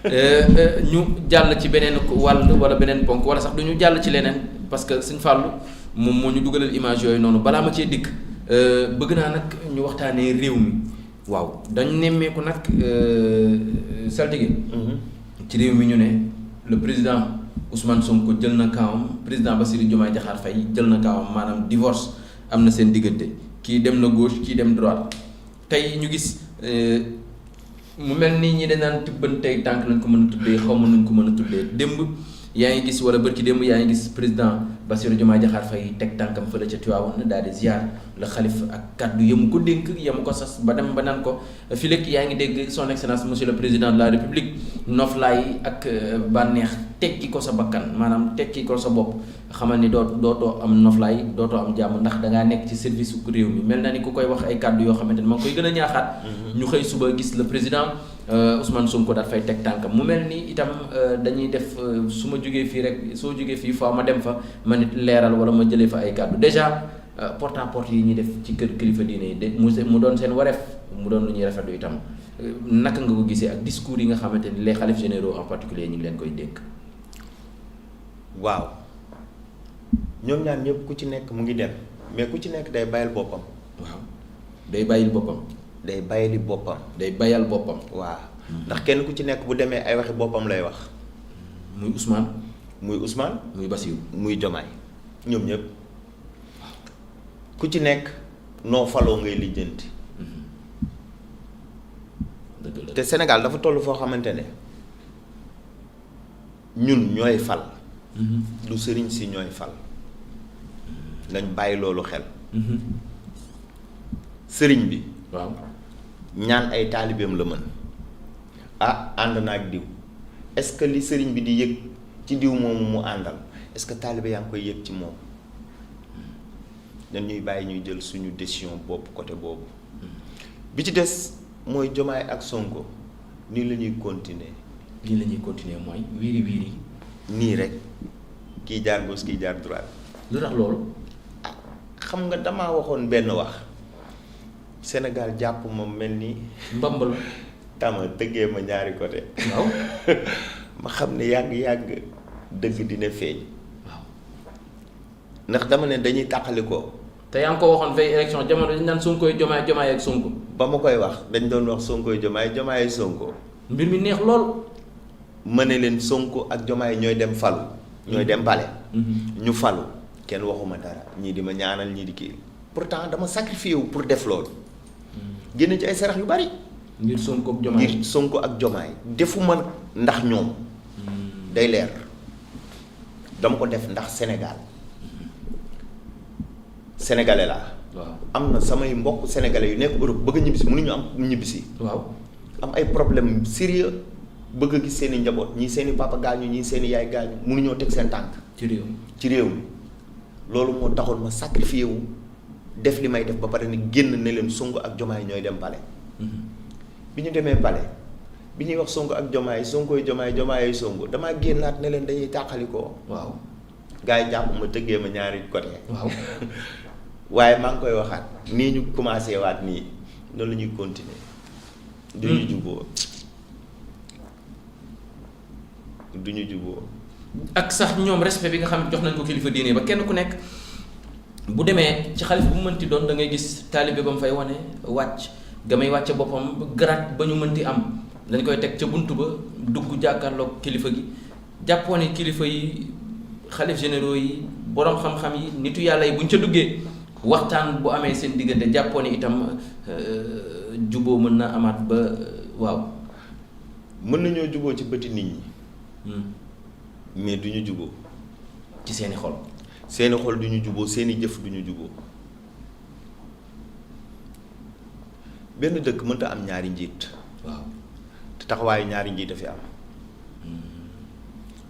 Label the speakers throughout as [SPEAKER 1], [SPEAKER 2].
[SPEAKER 1] ñu jàll ci beneen wàll wala beneen ponk wala sax du ñu jàll ci leneen parce que Sëñ Fallou moom moo ñu dugalal image yooyu noonu balaa ma cee dikk bëgg naa nag ñu waxtaanee réew mi waaw dañ nemmeeku nag saltige ci réew mi ñu ne le président Ousmane Sonko jël na kaawam président Bassirou Diomaye Diakhar Faye jël na kaawam maanaam divorce am na seen diggante kii dem na gauche kii dem droite tey ñu gis mu mel nii ñi dañ naan tibbantey tànk lañ ko mën a tuddee xaw ma nuñ ko mën a tuddee démb yaa ngi gis wala bërki démb yaa ngi gis président Bassirou Diomaye Diakhar Faye teg tànkam fële ca Tivaouane daal di ziar la xalif ak kaddu yemu ko dénk yemu ko sas ba dem ba naan ko fi lekk yaa ngi dégg son excellence monsieur le président de la république noflaay ak bànneex tekki ko sa bakkan maanaam tekki ko sa bopp xamal ni dootoo am noflaay dootoo am jàmm ndax dangaa nekk ci service u réew mi mel na ni ku koy wax ay kaddu yoo xamante ni ma ngi koy gën a ñaaxaat ñu xëy suba gis le président Ousmane Sonko daal fay teg tànkam mu mel ni itam dañuy def su ma jógee fii rek soo jógee fii faaw ma dem fa ma nit leeral wala ma jëlee fa ay kàddu déjà porte à porte yi ñuy def ci kër kilifa diine yi de mu doon seen wareef mu doon lu ñuy rafetlu itam naka nga ko gisee ak discours yi nga xamante ni les xalifes généraux en particulier ñu ngi leen koy dénk.
[SPEAKER 2] waaw ñoom ñaar ñëpp ku ci nekk mu ngi dem mais ku ci nekk day bàyyil boppam.
[SPEAKER 1] waaw day bàyyil boppam.
[SPEAKER 2] day bàyyili boppam.
[SPEAKER 1] day bayal boppam.
[SPEAKER 2] waaw ndax kenn ku ci nekk bu demee ay waxi boppam lay wax.
[SPEAKER 1] muy Ousmane.
[SPEAKER 2] muy
[SPEAKER 1] Bassirou.
[SPEAKER 2] muy Diomaye ñoom ñëpp ku ci nekk noo faloo ngay lijjanti.
[SPEAKER 1] dëgg la
[SPEAKER 2] te Sénégal dafa toll foo xamante ne ñun ñooy fal. du sëriñ si ñooy fal. nañ bàyyi loolu xel. sëriñ bi.
[SPEAKER 1] waaw
[SPEAKER 2] ñaan ay taalibeem la mën ànd na ak diw est-ce que li sëriñ bi di yëg ci diw moomu mu àndal est-ce que taalibe yaa ngi koy yëg ci moom dañ ñuy bàyyi ñuy jël suñu décision bopp côté boobu bi ci des mooy Diomaye ak Sonko nii la ñuy continuer.
[SPEAKER 1] lii la ñuy continuer mooy wiiri wiiri.
[SPEAKER 2] nii rek kii jaar gauche kii jaar droite.
[SPEAKER 1] lu tax loolu.
[SPEAKER 2] xam nga damaa waxoon benn wax. Sénégal jàpp ma mel ni.
[SPEAKER 1] mbamb la.
[SPEAKER 2] tama tëggee ma ñaari côté.
[SPEAKER 1] waaw.
[SPEAKER 2] ma xam ne yàgg-yàgg dëgg dina feeñ.
[SPEAKER 1] waaw.
[SPEAKER 2] ndax dama ne dañuy tàqali ko.
[SPEAKER 1] te yaa ngi ko waxoon fay élection jamono dañu naan Sonkoy Diomaye Diomaye ak Sonko.
[SPEAKER 2] ba ma koy wax dañ doon wax Sonkoy Diomaye Diomaye Sonko.
[SPEAKER 1] mbir mi neex lool.
[SPEAKER 2] ma ne leen Sonko ak Diomaye ñooy dem falu. ñooy dem pale. ñu falu kenn waxuma dara ñii di ma ñaanal ñii di kii pourtant dama sacrifié wu pour def loolu. génn ci ay sarax yu bari.
[SPEAKER 1] ngir Sonko ak Diomaye
[SPEAKER 2] ngir Sonko ak Diomaye defuma ndax ñoom. day leer dama ko def ndax Sénégal sénégalais laa.
[SPEAKER 1] waaw
[SPEAKER 2] am na samay mbokk sénégalais yu nekk Europe bëgg a ñibbisi mënuñu am ñibbisi.
[SPEAKER 1] waaw
[SPEAKER 2] am ay problème sérieux bëgg a gis seen i njaboot ñii seen i papa gaañu ñii seen i yaay gaañu mënuñoo teg seen tànk.
[SPEAKER 1] ci réew mi
[SPEAKER 2] ci réew mi loolu moo taxoon ma sacrifié wu. def li may def ba pare ni génn ne leen Sonko ak Diomaye ñooy dem pale bi ñu demee pale bi ñuy wax Sonko ak Diomaye Sonkoy Diomaye Diomaye Sonko damaa génnaat ne leen dañuy tàqalikoo.
[SPEAKER 1] waaw
[SPEAKER 2] gars yi jàpp ma tëggee ma ñaari côté.
[SPEAKER 1] waaw
[SPEAKER 2] waaye maa ngi koy waxaat nii ñu commencé waat nii noonu la ñuy continuer. du ñu juboo du ñu juboo
[SPEAKER 1] ak sax ñoom respect bi nga xam ne jox nañ ko kilifa diine ba kenn ku nekk. bu demee ci xalif bu mu mënti doon da ngay gis taalibe ba mu fay wane wàcc ga may wàcce boppam garaat ba ñu mënti am dañ koy teg ca bunt ba dugg jàkkaarloog kilifa gi jàppoo ne kilifa yi xalif généraux yi boroom xam-xam yi nitu yàlla yi buñ ca duggee waxtaan bu amee seen diggante jàppoo ne itam juboo mën na amaat ba waaw.
[SPEAKER 2] mën nañoo juboo ci bëti nit ñi. mais du ñu juboo
[SPEAKER 1] ci seeni xol.
[SPEAKER 2] seeni xol du ñu juboo seeni jëf du ñu juboo benn dëkk mënta am ñaari njiit.
[SPEAKER 1] waaw
[SPEAKER 2] te taxawaayu ñaari njiit a fi am.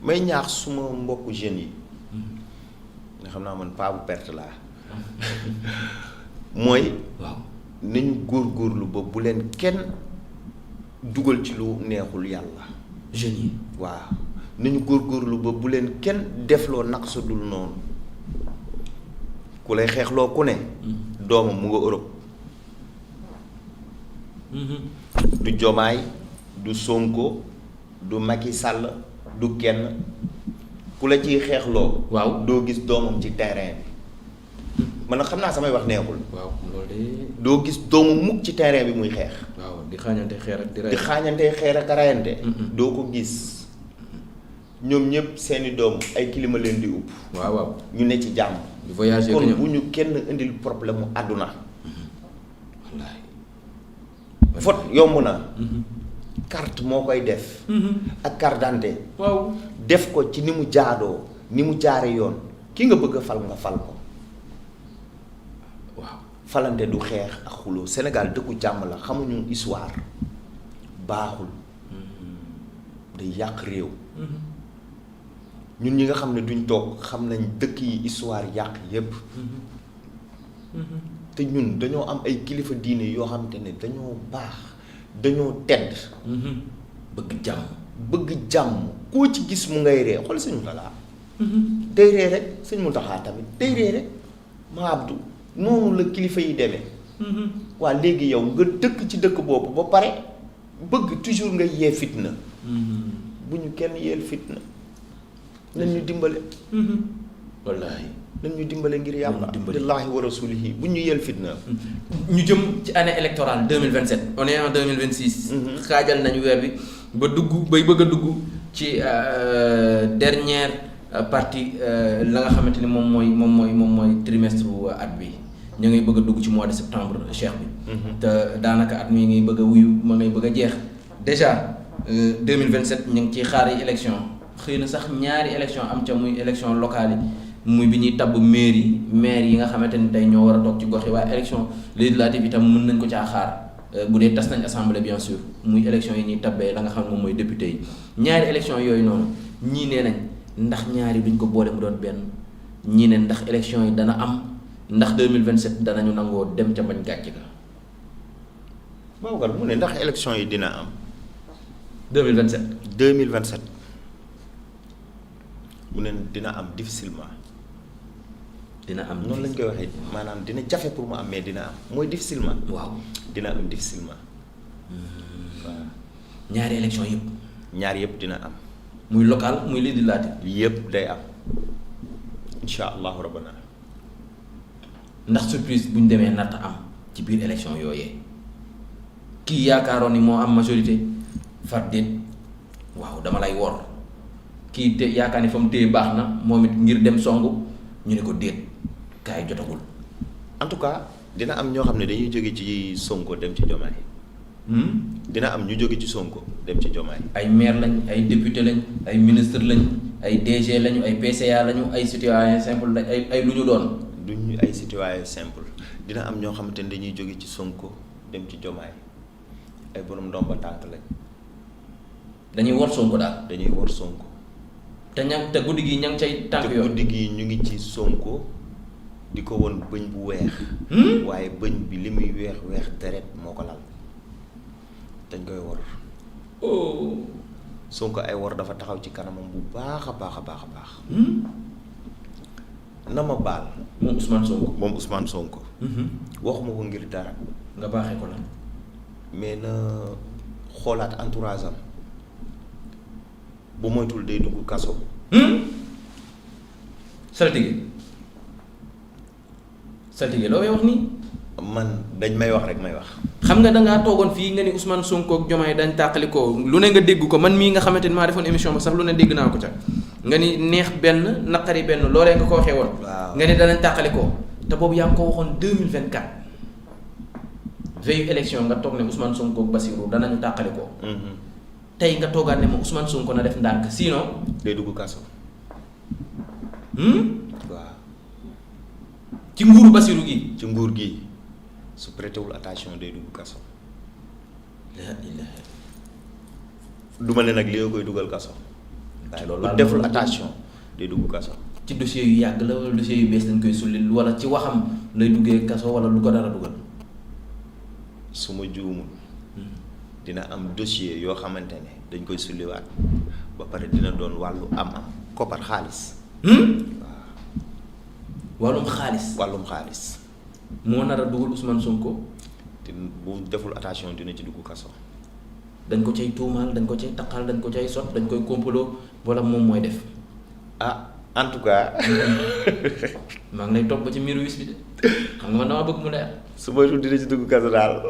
[SPEAKER 2] may ñaax suma mbokku jeunes yi. nga xam naa man paa bu perte laa. mooy.
[SPEAKER 1] waaw
[SPEAKER 2] nañu góorgóorlu ba bu leen kenn dugal ci lu neexul yàlla.
[SPEAKER 1] jeunes yi.
[SPEAKER 2] waaw nañu góorgóorlu ba bu leen kenn defloo naq sa dul noonu. ku lay xeexloo ku ne. doomam mu nga Europe. du Diomaye du Sonko du Macky Sall du kenn ku la ciy xeexloo.
[SPEAKER 1] waaw
[SPEAKER 2] doo gis doomam ci terrain bi man nag xam naa samay wax neexul.
[SPEAKER 1] waaw loolu de.
[SPEAKER 2] doo gis doomu mukk ci terrain bi muy xeex.
[SPEAKER 1] waaw di xaañante xeer ak di rey.
[SPEAKER 2] di xaañante xeer ak rayante. doo ko gis ñoom ñëpp seeni doom ay kilima leen di upp.
[SPEAKER 1] waaw waaw
[SPEAKER 2] ñu ne ci jàmm.
[SPEAKER 1] di voyager
[SPEAKER 2] kon bu ñu kenn indil problème mu àdduna.
[SPEAKER 1] wallaahi.
[SPEAKER 2] vote yomb na. carte moo koy def. ak carte d'identité.
[SPEAKER 1] waaw
[SPEAKER 2] def ko ci ni mu jaadoo ni mu jaare yoon ki nga bëgg a fal nga fal ko.
[SPEAKER 1] waaw
[SPEAKER 2] falante du xeex ak xuloo Sénégal dëkku jàmm la xamuñu histoire baaxul day yàq réew. ñun ñi nga xam ne duñ toog xam nañ dëkk yi histoire yàq yépp te ñun dañoo am ay kilifa diine yoo xam te ne dañoo baax dañoo tedd.
[SPEAKER 1] bëgg jàmm.
[SPEAKER 2] bëgg jàmm koo ci gis mu ngay ree xool sëñ Mountakha. day ree rek sëñ Mountakha tamit day ree rek ma Abdou noonu la kilifa yi demee. waa léegi yow nga dëkk ci dëkk boobu ba pare bëgg toujours nga yee fitna. bu ñu kenn yeel fitna. nañ ñu dimbale.
[SPEAKER 1] wallaahi.
[SPEAKER 2] nañ ñu dimbale ngir yàlla. billaahi wa rasulihi bu ñu yeel fitna.
[SPEAKER 1] ñu jëm ci année électorale 2027 on est en 2026. xaajal nañu weer bi ba bay bëgg a dugg ci dernière partie la nga xamante ni moom mooy trimestre at bi ñu ngay bëgg a dugg ci mois de septembre cheikh bi. te daanaka at mi ngi bëgg a wuyu ma ngay bëgg a jeex déjà 2027 ñu ngi ciy xaar yi élection xëy na sax ñaari élection am ca muy élection locale yi muy bi ñuy tabb maire yi nga xamante ni tey ñoo war a toog ci gox yi waaye élection législative itam mën nañ ko caa xaar bu dee tas nañ assemblée bien sûr muy élection yi ñuy tabbee la nga xam ne moom mooy député yi ñaari élection yooyu noonu ñii nee nañ ndax ñaari duñ ko boole mu doon benn ñii ne ndax élection yi dana am ndax 2027 danañu nangoo dem ca bañ gàcc ga.
[SPEAKER 2] Babacar mu ne ndax élection yi dina am.
[SPEAKER 1] 2027
[SPEAKER 2] mu ne dina am difficilement.
[SPEAKER 1] dina am
[SPEAKER 2] noonu lañ koy waxee maanaam dina jafe pour mu am mais dina am mooy difficilement.
[SPEAKER 1] waaw
[SPEAKER 2] dina am difficilement.
[SPEAKER 1] waaw ñaari élection yëpp.
[SPEAKER 2] ñaar yëpp dina am.
[SPEAKER 1] muy local muy législatif.
[SPEAKER 2] yëpp day am incha allahu rabbana.
[SPEAKER 1] ndax surprise bu ñu demee natt am ci biir élection yooyee kii yaakaaroon ni moo am majorité far déet waaw dama lay wor kii te yaakaar ni fa mu téye baax na moom it ngir dem songu ñu ne ko déet kaay jotagul.
[SPEAKER 2] en tout cas dina am ñoo xam ne dañuy jóge ci Sonko dem ci Diomaye. dina am ñu jóge ci Sonko dem ci Diomaye.
[SPEAKER 1] ay maire lañ ay député lañ ay ministre lañ ay DG lañu ay PCA lañu ay citoyen simple lañ ay lu ñu doon.
[SPEAKER 2] duñ ay citoyen simple dina am ñoo xamante ne dañuy jóge ci Sonko dem ci Diomaye ay borom ndomba tànk lañ.
[SPEAKER 1] dañuy war Sonko daal.
[SPEAKER 2] dañuy war Sonko.
[SPEAKER 1] te guddi gi ña ngi cay tànk yoon.
[SPEAKER 2] te guddi gi ñu ngi ci Sonko di ko won bëñ bu weex. waaye bëñ bi li muy weex deret moo ko lal dañ koy war.
[SPEAKER 1] oh.
[SPEAKER 2] Sonko ay war dafa taxaw ci kanamam bu baax a baax a baax a baax. na ma baal.
[SPEAKER 1] moom
[SPEAKER 2] Ousmane Sonko. waxuma ko ngir dara.
[SPEAKER 1] nga baaxee ko la.
[SPEAKER 2] mais na xoolaat entourage am bu moytul day dugg kaso.
[SPEAKER 1] saltige loo may wax nii.
[SPEAKER 2] man dañ may wax rek may wax.
[SPEAKER 1] xam nga dangaa toogoon fii nga ni Ousmane Sonko ak Diomaye dañ tàqalikoo lu ne nga dégg ko man mii nga xamante ni maa defoon émission ba sax lu ne dégg naa ko ca nga ni neex benn naqari benn loolee nga ko waxee woon.
[SPEAKER 2] waaw
[SPEAKER 1] nga ni danañ tàqalikoo te boobu yaa ngi ko waxoon 2024 veille élection nga toog ne Ousmane Sonko ak Bassirou danañu tàqalikoo. tey nga toogaat ne ma Ousmane Sonko na def ndànk sinon.
[SPEAKER 2] day dugg kaso. waaw.
[SPEAKER 1] ci nguuru Bassirou gi.
[SPEAKER 2] ci nguur gi su prêté wul attention day dugg kaso.
[SPEAKER 1] la ilaha.
[SPEAKER 2] du ma ne nag li koy dugal kaso. waaye
[SPEAKER 1] loolu
[SPEAKER 2] bu deful attention day dugg kaso.
[SPEAKER 1] ci dossier yu yàgg la wala dossier yu bees dañ koy sulli wala ci waxam lay duggee kaso wala lu ko dara dugal.
[SPEAKER 2] su ma juumul dina am dossier yoo xamante ne dañ koy sulliwaat ba pare dina doon wàllu am-am koppar xaalis.
[SPEAKER 1] waaw wàllum xaalis. moo nar a dugal Ousmane Sonko.
[SPEAKER 2] te bu deful attention dina ci dugg kaso.
[SPEAKER 1] dañ ko cay tuumaal dañ ko cay taqal dañ ko cay sot dañ koy complot wala moom mooy def.
[SPEAKER 2] En tout cas.
[SPEAKER 1] maa ngi lay topp ba ci miiru wis bi de xam nga man dama bëgg mu leer.
[SPEAKER 2] su ma dina ci dugg kaso daal.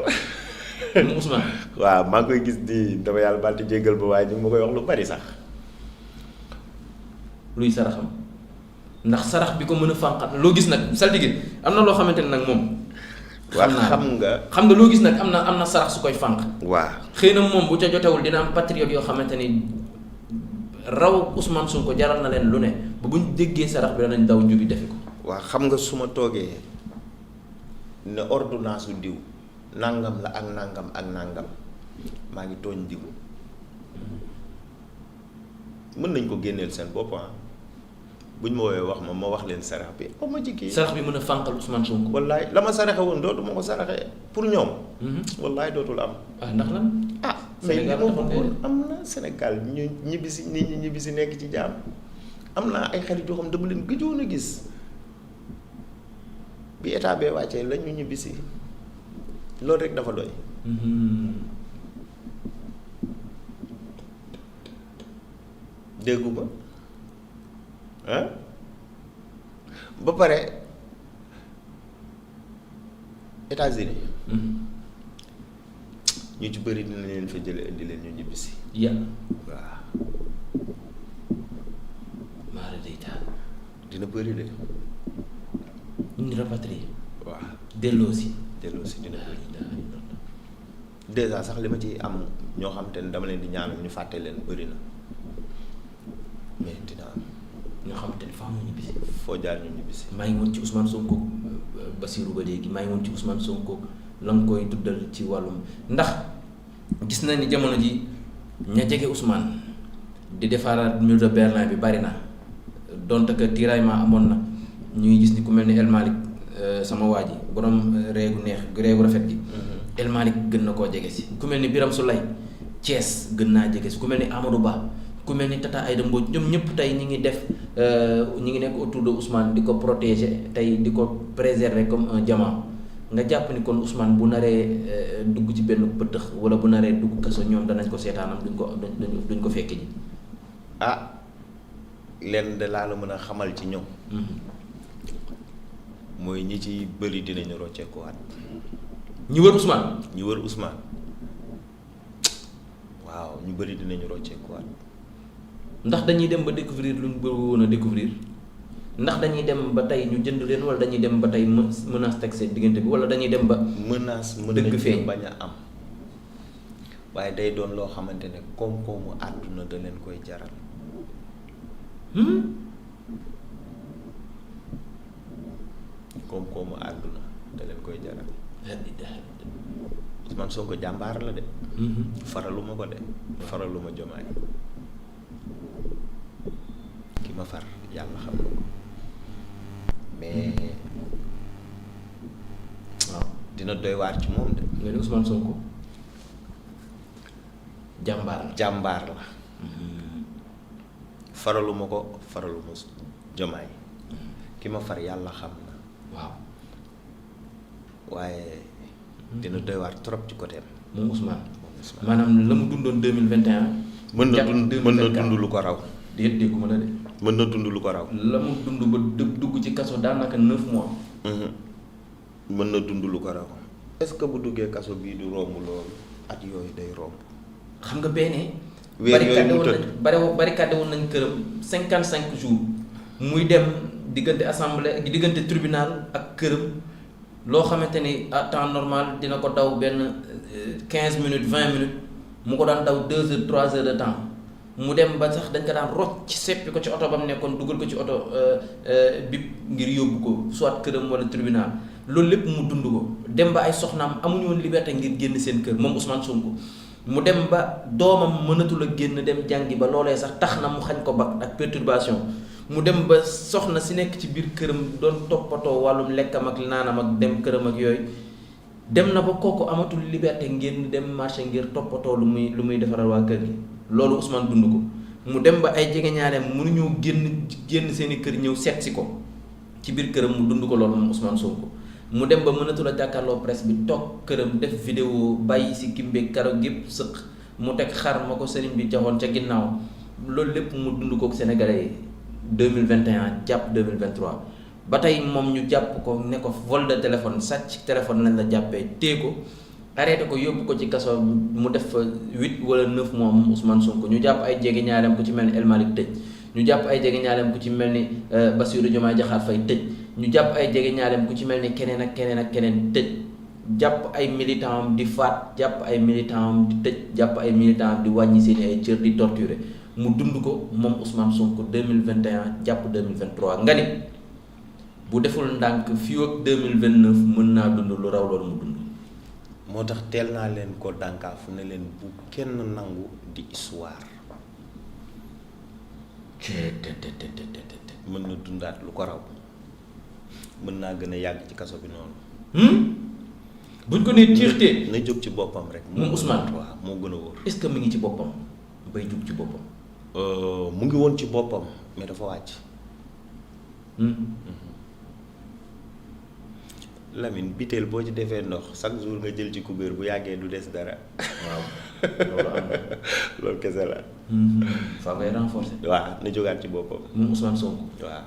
[SPEAKER 1] mu Ousmane.
[SPEAKER 2] waaw maa ngi koy gis di dama yàlla baal di jéggal ba waaye ñu ngi ma koy wax lu bari sax.
[SPEAKER 1] luy saraxam ndax sarax bi ko mën a fànqal loo gis nag saltige am na loo xamante ne nag moom.
[SPEAKER 2] waa xam
[SPEAKER 1] nga loo gis nag am na sarax su koy fànq.
[SPEAKER 2] waaw xëy
[SPEAKER 1] na moom bu ca jotewul dina am patriote yoo xamante ni raw Ousmane Sonko jaral na leen lu ne ba buñ déggee sarax bi danañ daw njubi defi ko.
[SPEAKER 2] waaw xam nga su ma toogee ne ordonnance su diw nangam la ak nangam ak nangam maa ngi tooñ diw mën nañ ko génneel seen bopp buñ ma woowee wax ma wax leen sarax bi ba ma jigéen
[SPEAKER 1] sarax bi mën a fànqal Ousmane Sonko.
[SPEAKER 2] wallaay la ma saraxe woon dootu ma ko saraxe pour ñoom. wallaay dootul am.
[SPEAKER 1] ndax lan.
[SPEAKER 2] mais li ma bëggoon am na Sénégal ñu ñibbisi nit ñi ñibbisi nekk ci jaam am naa ay xarit yoo xam dama leen gëjoon a gis bi état bee wàccee la ñu ñibbisi loolu rek dafa doy. déggu ba ba pare États-Unis ñu ci bëri dina leen fa jële indi leen ñu ñibbisi.
[SPEAKER 1] yàlla
[SPEAKER 2] waaw.
[SPEAKER 1] maa day taal.
[SPEAKER 2] dina bëri de.
[SPEAKER 1] ñu rapatrié.
[SPEAKER 2] waaw
[SPEAKER 1] delloosi
[SPEAKER 2] dina bëri. dèjà sax li ma ci am ñoo xam te ne dama leen di ñaanal ñu fàtte leen bëri na mais dina am.
[SPEAKER 1] ñoo xam te ne faa mu ñibbisi.
[SPEAKER 2] foo jaar ñu ñibbisi.
[SPEAKER 1] maa ngi woon ci Ousmane Sonko Bassirou ba léegi maa ngi woon ci Ousmane Sonko la nga koy tuddal ci wàllum ndax gis nañ ni jamono ji ña jege Ousmane di defaraat mur de Berlin bi bari na donte que tiraillement amoon na ñuy gis ni ku mel ni El Malick sama waa ji borom reegu neex reegu rafet gi. El Malick gën na koo jege si ku mel ni Biram Souleye Thiès gën naa jege si ku mel ni Amadou Ba ku mel ni Tata Aïda Mbodj ñoom ñëpp tey ñi ngi def ñi ngi nekk autour de Ousmane di ko protéger tey di ko préserver comme un diamant nga jàpp ni kon Ousmane bu naree dugg ci benn pëtëx wala bu naree dugg kaso ñoom danañ ko seetaanam duñ ko fekk ji.
[SPEAKER 2] lenn de laa la mën a xamal ci ñoom. mooy ñi ci bëri dinañu rocceekuwaat.
[SPEAKER 1] ñi wër Ousmane.
[SPEAKER 2] ñi wër Ousmane waaw ñu bëri dinañu rocceekuwaat.
[SPEAKER 1] ndax dañuy dem ba découvrir luñ bëri woon a découvrir ndax dañuy dem ba tey ñu jënd leen wala dañuy dem ba tey menace teg seen diggante bi wala dañuy dem ba.
[SPEAKER 2] menace mën
[SPEAKER 1] dëgg feeñ
[SPEAKER 2] bañ a am waaye day doon loo xamante ne koom-koomu àdduna da leen koy jaral. koom-koomu àdduna da leen koy jaral. Ousmane Sonko jàmbaar la de. faraluma ko de faraluma Jomaay ki ma far yàlla xam na ko mais
[SPEAKER 1] waaw
[SPEAKER 2] dina doy waar ci moom de.
[SPEAKER 1] nga ni Ousmane Sonko jàmbaar la.
[SPEAKER 2] faraluma ko faraluma Jomaay ki ma far yàlla xam na.
[SPEAKER 1] waaw
[SPEAKER 2] waaye dina doy waar trop ci côté am.
[SPEAKER 1] moom Ousmane maanaam la mu dundoon 2021.
[SPEAKER 2] mën na dund lu ko raw.
[SPEAKER 1] dégguma la de.
[SPEAKER 2] mën na dund lu ko raw.
[SPEAKER 1] la mu dund ba dugg ci kaso daanaka 9 mois.
[SPEAKER 2] mën na dund lu ko raw. est-ce que bu duggee kaso bii du romb loolu at yooyu day romb.
[SPEAKER 1] xam nga benn.
[SPEAKER 2] weer yooyu mu tëdd
[SPEAKER 1] barricade woon nañ këram 55 jours muy dem diggante assemblée diggante tribunal ak këram loo xamante ni à temps normal dina ko daw benn 15 minutes 20 minutes mu ko daan daw 2 heures 3 heures de temps mu dem ba sax dañ ko daan rocc ci seppi ko ci oto ba mu nekkoon dugal ko ci oto bip ngir yóbbu ko soit këram wala tribunal loolu lépp mu dund ko dem ba ay soxnaam amuñu woon liberté ngir génn seen kër moom Ousmane Sonko mu dem ba doomam mënatul a génn dem jàngi ba loolee sax tax na mu xañ ko ba ak perturbation mu dem ba soxna si nekk ci biir këram doon toppatoo wàllum lekkam ak naanam ak dem këram ak yooyu dem na ba kooku amatul liberté ngeen dem marché ngir toppatoo lu muy defaral waa kër gi loolu Ousmane dund ko mu dem ba ay jegeñaaleem mënuñoo génn seeni kër ñëw seet si ko ci biir këram mu dund ko loolu moom Ousmane Sonko mu dem ba mënatul a jàkkaarloo presse bi toog këram def vidéo bàyyi si kimbeeg karaw gépp sëq mu teg xar ma ko sëriñ bi joxoon ca ginnaaw loolu lépp mu dund kook Sénégalais yi 2021 jàpp 2023 ba tey moom ñu jàpp ko ne ko vol de téléphone sàcc téléphone lañ la jàppee téye ko arrêté ko yóbbu ko ci kaso mu def fa 8 wala 9 mois moom Ousmane Sonko ñu jàpp ay jege ñaarem ku ci mel ni El Malick tëj ñu jàpp ay jege ñaarem ku ci mel ni Bassirou Diomaye Diakhar Faye tëj ñu jàpp ay jege ñaarem ku ci mel ni keneen ak keneen ak keneen tëj jàpp ay militant am di faat jàpp ay militant am di tëj jàpp ay militant am di wàññi seeni ay cër di torturer mu dund ko moom Ousmane Sonko 2021 jàpp 2023 nga ni bu deful ndànk fii ak 2029 mën naa dund lu raw loolu mu dund.
[SPEAKER 2] moo tax teel naa leen ko dànkaafu ne leen bu kenn nangu di histoire. mën na dundaat lu ko raw mën naa gën a yàgg ci kaso bi noonu.
[SPEAKER 1] buñ ko nee tiirtee
[SPEAKER 2] na jóg ci boppam rek.
[SPEAKER 1] moom Ousmane
[SPEAKER 2] waaw moo gën a wóor.
[SPEAKER 1] est-ce que mi ngi ci boppam bay jóg ci boppam.
[SPEAKER 2] mu ngi woon ci boppam mais dafa wàcc. Lamine biteel boo ci defee ndox chaque jour nga jël ci kubéer bu yàggee du des dara.
[SPEAKER 1] waaw loolu am na.
[SPEAKER 2] loolu kese la.
[SPEAKER 1] faa ngay renforcer.
[SPEAKER 2] waaw na jógaat ci boppam.
[SPEAKER 1] moom Ousmane Sonko.
[SPEAKER 2] waaw.